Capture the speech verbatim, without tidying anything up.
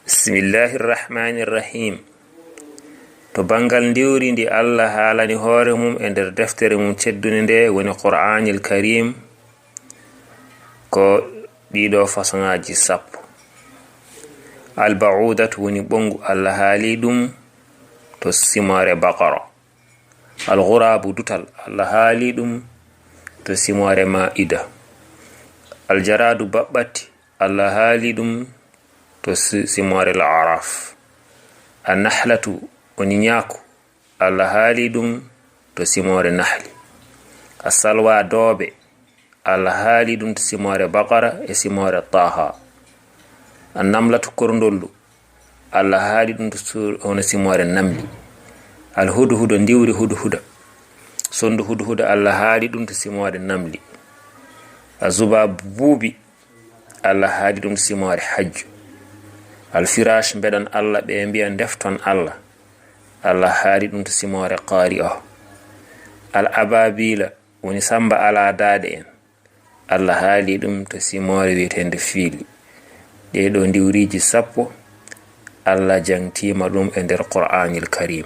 Bismillahi irrahmani irrahim. To banngal ndiwri ndi Allah haalani hoore mum e nder deftere mum ceddunde nde woni Qur'aanil Karim, ko ɗiɗo fasoŋaaji sappo. Al-ba'udatu woni ɓonngu, Allah haali ɗum to simoore Baqara. Al-ghurabu dutal, Allah haali ɗum to simoore Maa'ida. Al-jaradu baɓɓatti, Allah haali ɗum to si-, simoore Al-Araf. An-nahlatu woni ñaaku, Allah haali ɗum to simoore Nahli. As-salwa doobe, Allah haali ɗum to simoore Baqara e simoore Taha. An-namlatu korndollu, Allah haali ɗum to sur-, hono simoore Namli. Al-hudhuda ndiwri hudhuda, sondu hudhuda, Allah haali ɗum to simoore Namli. Az-zubab buubi, Allah haali ɗum to simoore Hajju. Al-firash mbeɗan Allah, ɓe mbiya ndefton Allah, Allah haali ɗum to simoore Qari'a. Al-ababila woni samba alaa daaɗe en, Allah haali ɗum to simoore wiyeteende Fiili. Ɗee ɗoo ndiwriiji sappo, Allah jaŋtiima ɗum e nder Qur'aanil Karim.